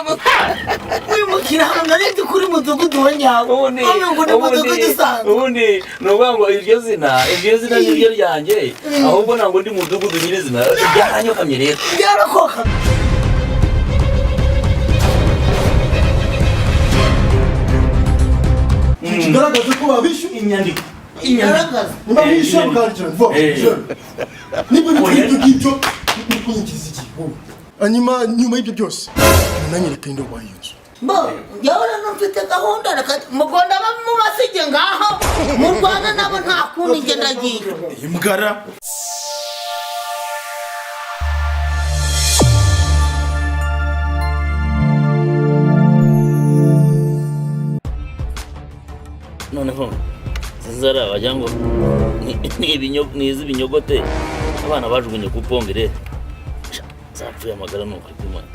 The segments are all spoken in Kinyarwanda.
Mudugudu. Wimukira hano nari kuri Mudugudu wa nyawo. Ubundi None ngo ni Mudugudu usanzwe. Ubundi ni ukuvuga ngo iryo zina ni ryo ryanjye, ahubwo ntabwo ndi Mudugudu nyirizina, byaranyokamye rero. Byarakoka. Kigaragaza ko babishyuye. Inyandiko. Igaragaza. Niba bishyuye mukandikira vuba. Niba bitari ibyo ngibyo, ni kunyikiza iki wowe? Hanyuma nyuma y'ibyo byose unanyereka inde wabaye iyo nzu. Bo, njyewe rero mfite gahunda, reka mugomba mubasige ngaho mu Rwanda nabo, nta kundi, njye ndagiye. Imbwara. Noneho zizara wagira ngo ni iz'ibinyogote abana bajugunye ku pongere. Zapfuye amagara, ni ukuri kw'Imana.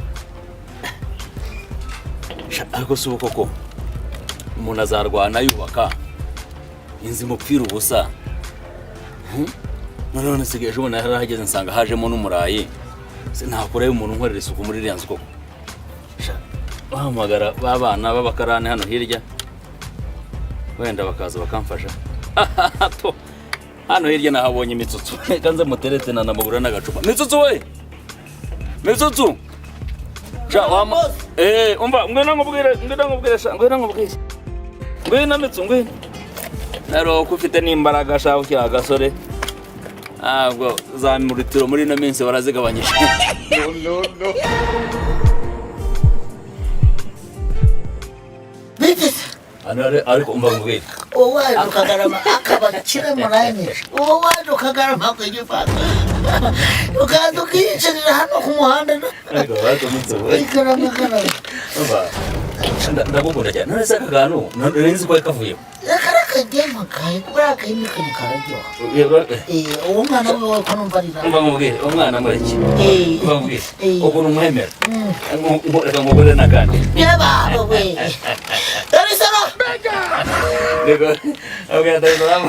Sha, ariko si ubu koko umuntu azarwana yubaka inzu imupfira ubusa? Noneho nasigaye ejo bundi narahageze nsanga hajemo n'umurayi. Se nakurayo umuntu unkorera isuku muri iriya nzu koko? Sha, bahamagara ba bana b'abakarani hano hirya, wenda bakaza bakamfasha. To, hano hirya nahabonye imitsutsu, reka nze muterete na namugura n'agacupa. Mitsutsu we, Mitsutsu! Sha wama, umva, ngwino nkubwire, ngwino nkubwire, sha, ngwino nkubwire, ngwino Mitsu, ngwino. Rero ko ufite n'imbaraga sha, ukiri agasore, ntabwo za muritiro muri ino minsi barazigabanyije. Biteze. Hano ariko umva nkubwire. Uwo waje ukagarama akabakire muranyishe, uwo waje ukagarama ku gifata, ukaza ukiyicarira hano ku muhanda. Ariko Mitsu we, ikarama karama. Umva, ndagukunda cyane. None se aka kantu nari nzi ko kavuyeho? Reka reka, njye kahe buriya kahindi kantu kararyoha. Uwo mwana wiwe ko numva ari nawe. Umva nkubwire, umwana mureke. Umva nkubwire, ukuntu umwemera. Reka nkugure n'akandi. Yababa we, dore isaro. Reka, okay, Dar es Salaam,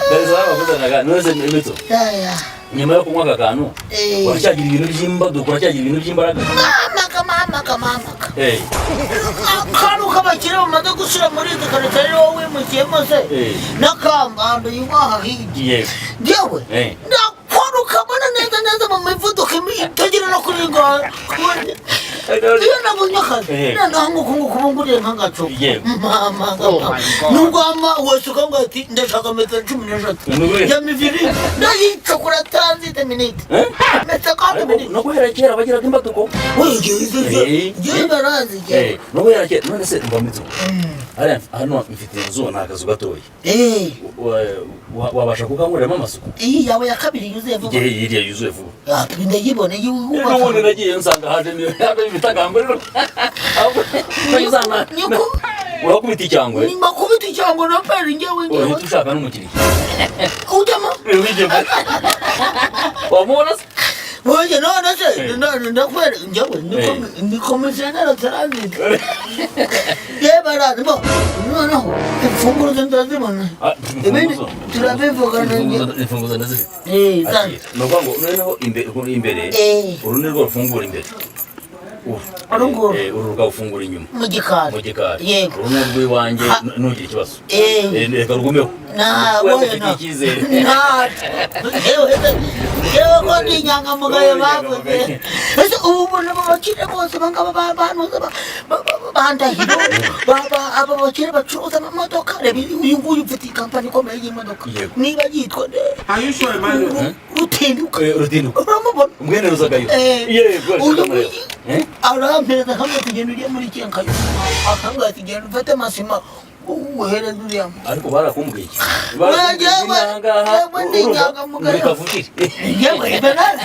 Dar es Salaam akuzana akandi. None se Mitsu, Yaya. nyuma yo kunywa aka kantu, uracyagira ibintu by'imbaduko, uracyagira ibintu by'imbaraga? Mamaka, mamaka, mamaka. Akantu k'abakire bamaze gushyira muri izi karito ari wowe wimukiyemo se, n'akambando yubaha hirya. Yewe, ndakora ukabona neza neza mu mivuduko itagira no kuri ngara. Iyo nabonye akazi, noneho nguku nguku ubu nguriye nk'agacupa, mama, nubwo wama wese ukambwira ati ndashaka metero 13 ya miviri, ndayicukura tanzite minute metero kandi Ariko minute. no guhera kera bagiraga imbaduko. Ngewe barazi ngewe. No guhera kera. None se mba Mitsu, hariya hano mfite inzu, ni akazu gatoya. Wabasha kukankoreramo amasuku? Iyi yawe ya kabiri yuzuye vuba? Igihe iriya yuzuye vuba. Ah, ndayibona. N'ubundi nagiye nsanga hajemo ibitagambwe. Ahubwo uzana Niko. urakubita icyangwe. Nimakubita icyangwe na peri ngewe ngewe. Uhita ushaka n'umukiriya. Ujyamo. Wigeme wamubona se? Oye, none se ndakwereka ngewe ni komisiyoneri transit yewe, barazi bo. Noneho imfunguzo ndazibona. Ah, Ibindi imfunguzo. turabivugana nge. Imfunguzo ndazifite. Zana. Ati, ni ukuvuga ngo noneho imbere, uru ni rwo rufungura imbere. Uru. Uru nguru. Uru rukawufungura inyuma. Mu gikari. Mu gikari. Yego. Uru ni urw'iwanjye, ntugire ikibazo. Reka rugumeho. Nta Kubera ko wowe. ufitiye icyizere. Nta, yewe yewe, ko ndi inyangamugayo bavuze. Ese ubu ubona abo bakire bose bangaba banuza bandahiro, aba bakire bacuruza amamodoka? Reba uyu nguyu ufite ikampani ikomeye y'imodoka. Yego. Niba yitwa nde? Are you sure, man? Rutinduka. Rutinduka. Uramubona? Mwene Ruzagayo. Yego. Uyu Ndamureba. nguyu arampereza kamwe, tugenda ujye muri kenkayo, akambwira ati genda ufate amasima uhereze uriya muntu. Ariko barakumbwiye. Yewe, ndi inyangamugayo. Kavukire. Yewe Bernard,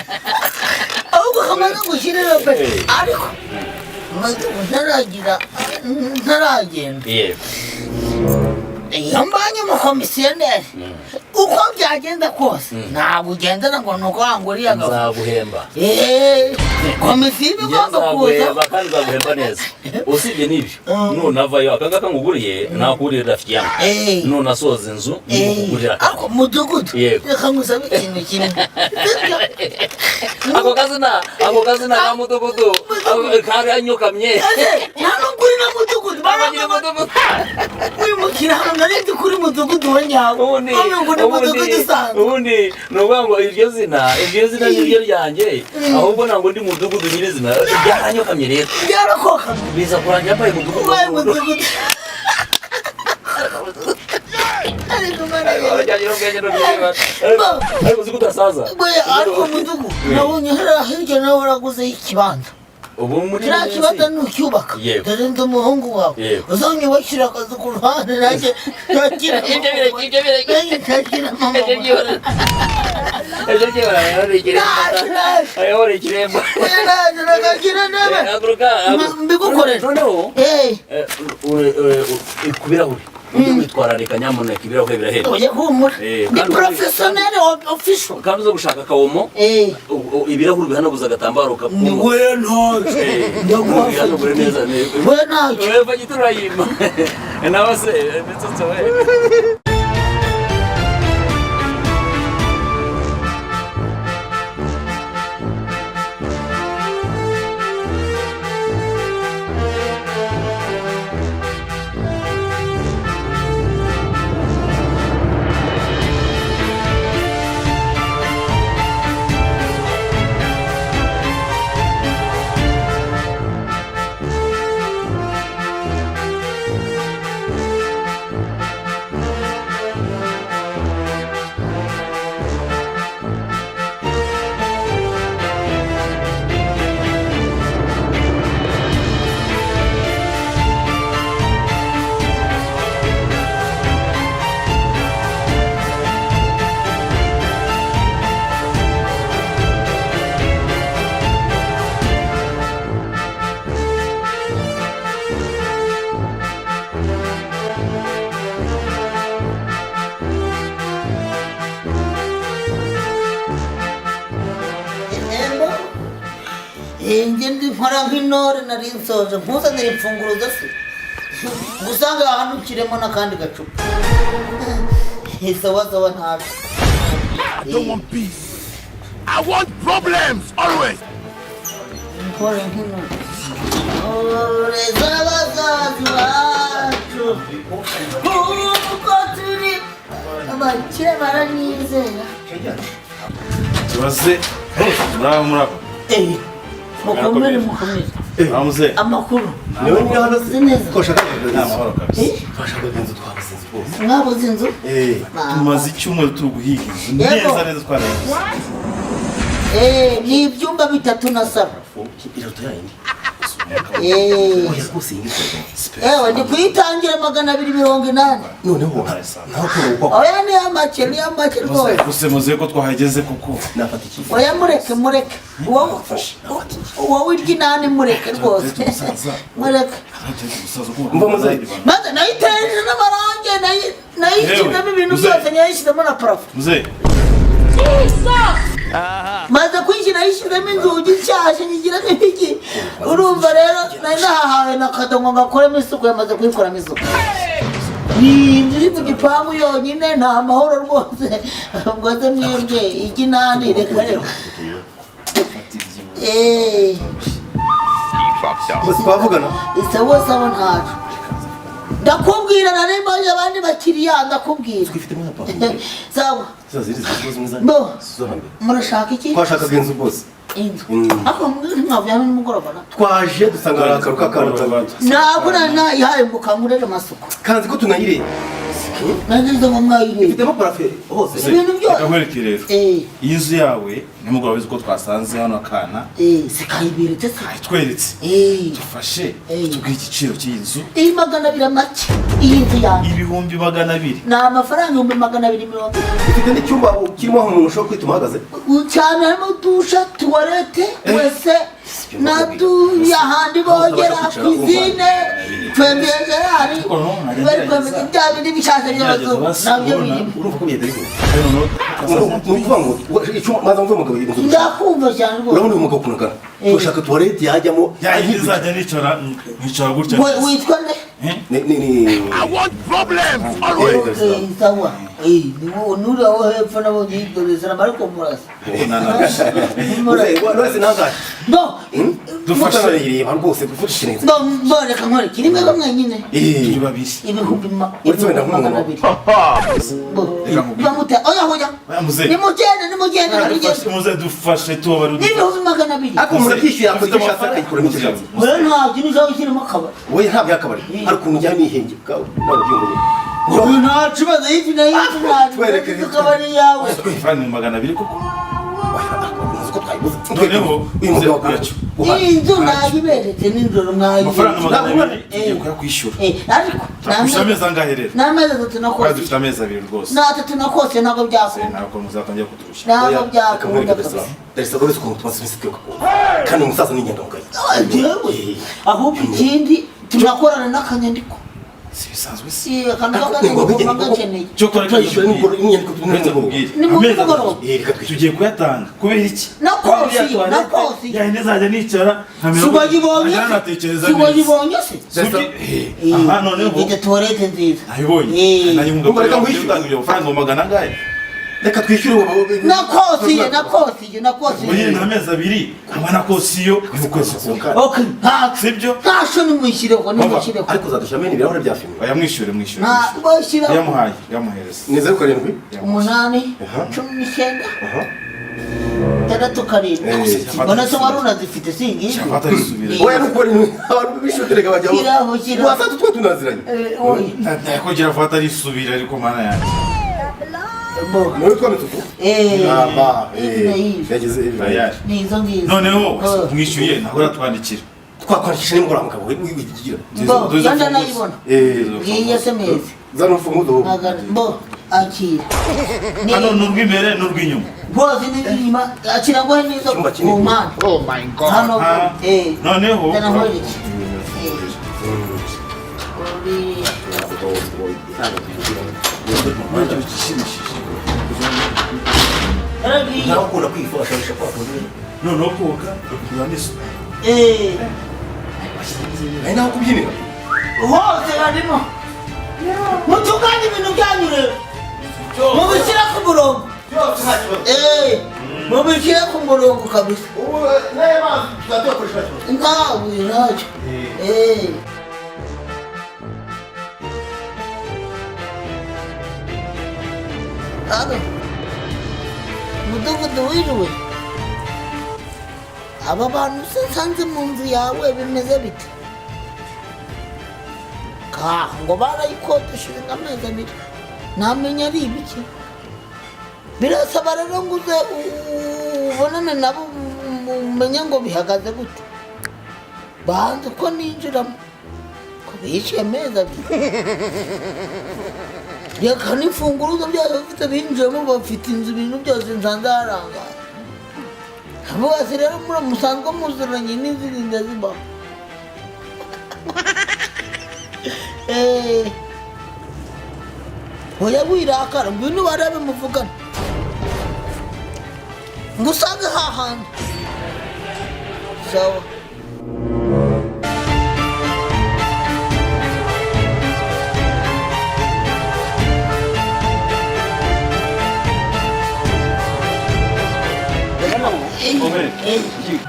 ahubwo kamaze gushyirira pe. Ariko maze ubu ntaragenda. Yego. Iyo mbanye umukomisiyoneri, uko byagenda kose, ntabwo ugendera ngo ni uko wanguriye agafu. Nzaguhemba. Komisiyo iba igomba kuza. Nzaguhemba kandi nzaguhemba neza. Usibye n'ibyo, nunavayo aka ngaka nguguriye, nakugurira rafiki yangu. Nunasoza inzu, nkugurira. Ako mudugudu. Yego. Reka ngusabe ikintu kimwe. Ako kazina ka mudugudu karanyukamye. Nta nubwo uri na mudugudu. Abanyiri mudugudu. Wimukira hano nari nzi kuri mudugudu wa nyawo. Ubundi ngo ni mudugudu usanzwe. Ubundi ni ukuvuga ngo iryo zina ni ryo ryanjye, ahubwo ntabwo ndi mudugudu nyirizina. Byaranyukamye rero. Byarakokamye. Biza kurangira mbaye mudugudu. Ubaye mudugudu. Ariko mara. Ariko uzi ko udasaza. Ariko mudugudu, nabonye hariya hirya nawe waraguzeho ikibanza. Ubu muri Kiriya kibanza ntucyubaka. Yego. Dore ndi umuhungu wawe. Yego. Uzanyubakira akazu ku ruhande, nanjye ntakira. Ibyo bireke, ibyo bireke. Nanjye ntakira mama. Ibyo byihorere. Ibyo byihorere, ayobora ikiremba. Ayobora ikiremba. Nanjye nakagira nabe. Haguruka. Mbigukorere. Noneho Eh, ku birahuri ujye witwararika nyamuneka, ibirahure birahenda. Ujye humura. Ni professionnel official. Kandi uza gushaka akawomo, ibirahuri bihanaguza agatambaro Ni kakuma. we ntacyo. Ndaguha. Bihanagure neza. We ntacyo. We fagitire urayima nawe se mitsutsu we. Embo. Njye ndi nkora nk'intore, nari nsoje nkuzanira imfunguruzo se gusanga ahantu ukiremo n'akandi gacupa. Sawa sawa, ntabwo. I don't want peace. I want problems always. Nkore nk'intore. Ntore z'abazazi bacu, kuko turi abakire baranyizera. Tubaze muraho, muraho. Mukomere, mukomere. Muraho. Amakuru? Niwe nyine hano. Uzi neza. Twashakaga Ni amahoro kabisa. Twashakaga inzu, twabuze inzu rwose. Mwabuze inzu? Tumaze icyumweru turi guhiga inzu. Yego. Neza neza twarayibuze. Ni ibyumba bitatu na salo. Iruta yayindi. Eh, Oya rwose, iyi ngiyi. Ewe, ndi kuyitangira 280. Noneho naho kubera uko Oya, ni make, ni make rwose. Gusa muze ko twahageze kuko nafata iki? Oya, mureke, mureke. Wowe irya inani, mureke rwose, mureke. Mva muze. Maze nayiteje n'amarange, nayishyizemo ibintu byose, nayishyizemo na plafond. Muze. Maze kwishyira, yishyizemo inzugi nshyashya, nyigiramo ibiki. Urumva rero nari nahahawe na kado ngo ngakoremo isuku, yamaze kuyikoramo isuku. Ni inzu iri mu gipangu yonyine, nta mahoro rwose. Ubwo se mwebwe ijya inani, reka reka. Bose twavugana. Sawa sawa, ntaco ndakubwira, nari mbonye abandi bakiriya, ndakubwira. Twifitemo na plafond. Sawa. Ziba ziri ziri zimwe Bo. zo hambere. Murashaka iki? Twashakaga inzu rwose. Inzu? Ariko mwavuye hano nimugoroba na? Twaje dusanga hari akaru k'akantu. Ntabwo nari nayihaye ngo kangurere amasuku. Kanzi ko tunayireba. Nagize ngo mwayirebe. Ifitemo plafond hose. Ibintu byose. Reka nkwereke rero. Iyi nzu yawe nimugoroba uzi ko twasanze hano akana. Sikayiberetse se? Tweretse. Dufashe tubwire igiciro cy'iyi nzu. Iyi 200 make, iyi nzu yanjye. 200,000? Ni amafaranga 240,000. Ifite n'icyumba kirimo aho umuntu ushobora kwituma ahagaze. Cyane, harimo dushe, toilette, WC. Natuye ahandi bogera pisine twemeze hari bari kwemeza bya bindi bishaje by'abazungu nabyo birimo. Urumva ko bigenda bihura, ni ukuvuga ngo icyo maze mvuye umugabo inzu. Ndakumva cyane rwose. Urabona uyu mugabo ukuntu angana, turashaka tuwarete yajyamo. Izajya nicara nkicara gutya. Witwa nde? Ni I want problems always. Sawa, nuriya wo hepfo nabonye yidorezera ariko murasa. Wese nangahe? Bo. Dufashe reba rwose, dufashe neza. Bo, reka nkwereke rimwe ko mwenyine. Turi babiri. Ibihumbi Uretse wenda nk'umuntu. 200. Bo, oya oya. Nimugende nimugende nimugende. Muze dufashe tubabare. N'ibihumbi 200. Ariko umuntu abyishyuye yakora icyo ashatse, akayikuramo icyo ashatse. Oya, ntabyo nuzaba ushyiramo akabari. Wowe ntabwo yakabari, hari ukuntu ujyamo ihenge ntabwo byiyumva. Ubu nta kibazo, yifi na yifi nta akabari yawe. Amafaranga 200 koko. Uzi ko twayibuze. Noneho uyu mugabo yacu. Iyi nzu nayiberetse nijoro mwayiberetse. Amafaranga 200 tugiye kuyakwishyura. Ariko Turakwishyura amezi angahe rero? Ni amezi 3 na Twari kose. dufite amezi 2 rwose. Ni 3 na kose ntabwo byakunda. Ntabwo muzatangira kuturusha. Ntabwo byakunda kabisa. Darisa, uretse ukuntu tumaze iminsi twibuka kandi umusaza ni inyangamugayo. Jewe ahubwo ikindi tunakorana n'akanyandiko. Si bisanzwe si. Si akantu k'akanyandiko gakeneye. Cyo kora Turayishyura n'inyandiko. Nimugoroba. Ni mu mugoroba. Reka twishyure. Tugiye kuyatanga kubera iki? Na kosi, na kosi. Yahinde nzajya nicara. Si wayibonye se? Si wayibonye se? Aha noneho. Ifite tuwarete nziza. Nayibonye. Nanjye Umva, reka nkwishyure. utanga ibyo mafaranga magana angahe? Reka twishyure. Nakosiye, nakosiye, nakosiye. Ubu ni amezi 2 hamwe na kosiyo ni ukwezi kumwe. Okay, nta Sibyo? Nta nimwishyireko, nimwishyireko. Ariko uzadushyiramo ibirahure bya fime. Oya, mwishyure mwishyure. Nta bashyiraho. Yamuhaye, yamuhereza. Ni 0 7. 8 19 6 7. Mbona se wari unazifite singizi? Shafata risubira. Oya, nuko ari abantu bishyura reka bajya. Shyiraho, shyiraho. Wasanga twe tunaziranye. Oya. Ndakugira fata risubira ariko mana yanjye. Bo. Muri twametse uku. Aba, yageze. Tayari. Ni izo ngizo. Noneho mwishyuye ntabwo uratwandikira. Twakwandikisha nimugoroba mugabo wigira. Bo, yanda nayibona. Ngiyi SMS. Zana urufunguzo. Magana. Bo, akira. Hano ni urw'imbere n'urw'inyuma. Bose ni inyuma, akira ngo neza Icyumba ku kinini. mpande. Oh my God. Hano Noneho Zana nkwereke. Yaragiye. Ntawe ukunda kwifashisha kwa kundi. Noneho koga ukurura n'isuku. Ari naho kubyinira. Hose harimo. Mutunganye ibintu byanyu rero. Mubishyire ku murongo. Mubishyire ku murongo kabisa. Ubu n'aya mazi tuzayakoresha nta kibazo. Ntawe ntacyo. Hano. Mudugudu wiriwe. Aba bantu se nsanze mu nzu yawe bimeze bite? Ka ngo barayikodesheje nk'amezi 2. Ntamenya ari ibiki. Birasaba rero ngo uze ubonane nabo umenye ngo bihagaze gute. Banze ko ninjiramo. Ko bishyuye amezi 2. Reka n'imfunguzo byose bafite binjiyemo, bafite inzu ibintu byose nsanze harangaye. Bose rero muri musanzwe muziranye n'izindi ndazibaho. Oya wirakara, ngwino barebe muvugane. Ngo usange hahandi. Sawa.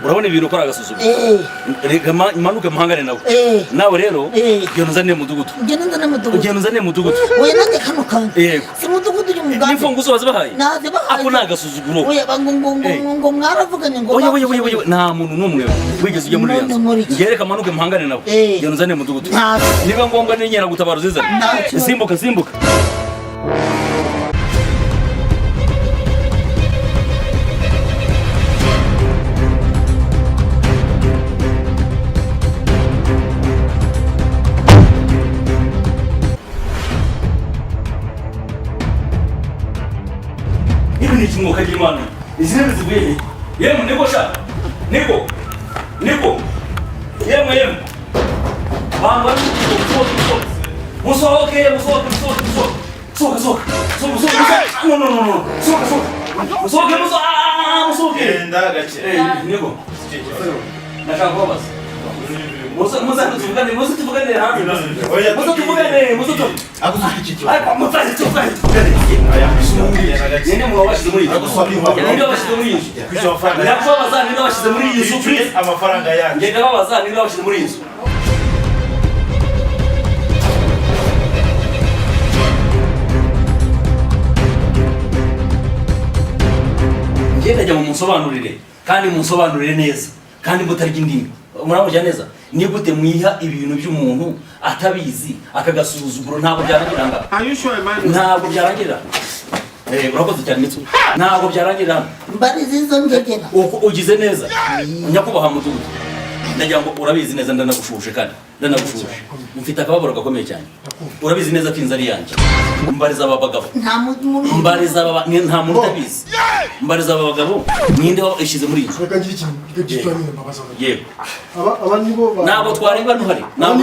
Urabona ibintu ukora agasuzuguro. Reka manuke muhangane nawe. Nawe rero genda uzanire mudugudu. Ngenda nzane mudugudu. Genda uzanire mudugudu. Oya nanjye kano kanya. Yego. Si mudugudu uri mugambi. N'imfunguzo wazibahaye? Nazibahaye. Ako ni agasuzuguro. Oya ngo mwaravuganye ngo. Oya oya oya oya, nta muntu n'umwe wigeze ujya muri iriya nzu. None nkora iki? Ngereka manuke muhangane nawe. Genda uzanire mudugudu. Niba ngombwa n'inkeragutabara uzizane. Ntacyo. Simbuka simbuka. Ibi ni ikimwuka cy'Imana. Izi ntebe zivuye he? Yemwe niko sha. Niko. Musohoke, musohoke, musohoke, musohoke. Sohoka, sohoka. Sohoka, sohoka. No, no, no, no. Sohoka, sohoka. Musohoke, musohoke. Ah, musohoke. Genda gake. Niko. Ndashaka kubabaza. Muze muze tuvugane, muze tuvugane hanze. Muze tuvugane, muze tuvugane. Ariko muze tuvugane. Ninde muntu wabashyize muri iyi nzu? Ninde wabashyize muri iyi nzu? Ndakubabaza, ninde wabashyize muri iyi nzu? Please. Amafaranga yacu. Ngenda babaza, ninde wabashyize muri iyi nzu? Ngenda jya mumusobanurire kandi munsobanurire neza kandi mutarya indimi. Muramujya neza. Ni gute mwiha ibintu by'umuntu atabizi akagasuzuguro? Ntabwo byarangira ngaha. Ntabwo byarangira. Urakoze cyane Mitsu. Ntabwo byarangira. Mbariza izo ngegera. Ugize neza. Nyakubahwa mudugudu. Ndagira ngo urabizi neza, ndanagushuje kandi ndanagushuje. Mfite akababaro gakomeye cyane. Urabizi neza ko inzu ari yanjye. Mbariza aba bagabo. Nta muntu. Mbariza aba, nta muntu utabizi. Mbariza aba bagabo, ninde washyize muri iyi nzu? Reka ngire ikintu gito nyine mbabaza. Yego. Aba nibo ba. Ntabwo twarengana uhari. Ntabwo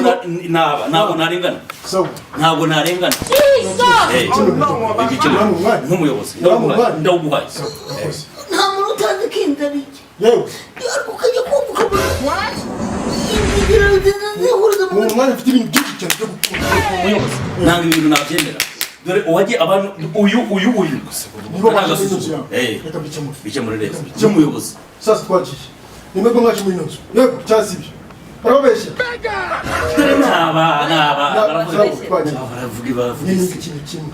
ntabwo narengana. Sawa. Ntabwo narengana. Nk'umuyobozi ndawuguhaye. Nta muntu utazi ko inzu ari iye. Yewe. Ukajya kumva ukabona. Mu mwanya mfite ibintu byinshi cyane byo gukora. Umuyobozi ntabwo ibintu nabyemera. Dore uwagiye abantu uyu uyu uyu. Nibo baje muri inzu yawe. Reka mbikemure. Bikemure neza. Nk'umuyobozi. Sasa twagiye. Nimwe mwaje muri ino nzu. Yego, cyangwa si ibyo. Barababeshya. Dore n'aba n'aba baravuga baravuga. Ikintu kimwe.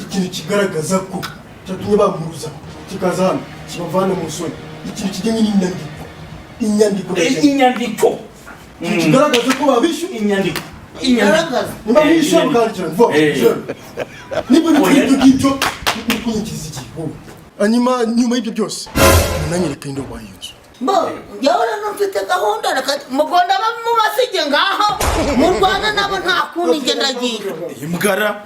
Ikintu kigaragaza ko cyatumye bamuruza kikaza hano kibavana mu nsoni. Ikintu kijyanye n'inyandiko. Inyandiko. Inyandiko. Kigaragaza ko babishyuye. Inyandiko. Igaragaza. Niba bishyuye mukandikira vuba. Niba ibyo ngibyo ni kunyikiza igihe wowe. Hanyuma nyuma y'ibyo byose nanyereka inde wabaye iyo nzu. Bo, njyewe rero mfite gahunda, reka mugomba mubasige ngaho mu Rwanda nabo nta kundi njye ndagiye. Imbwara.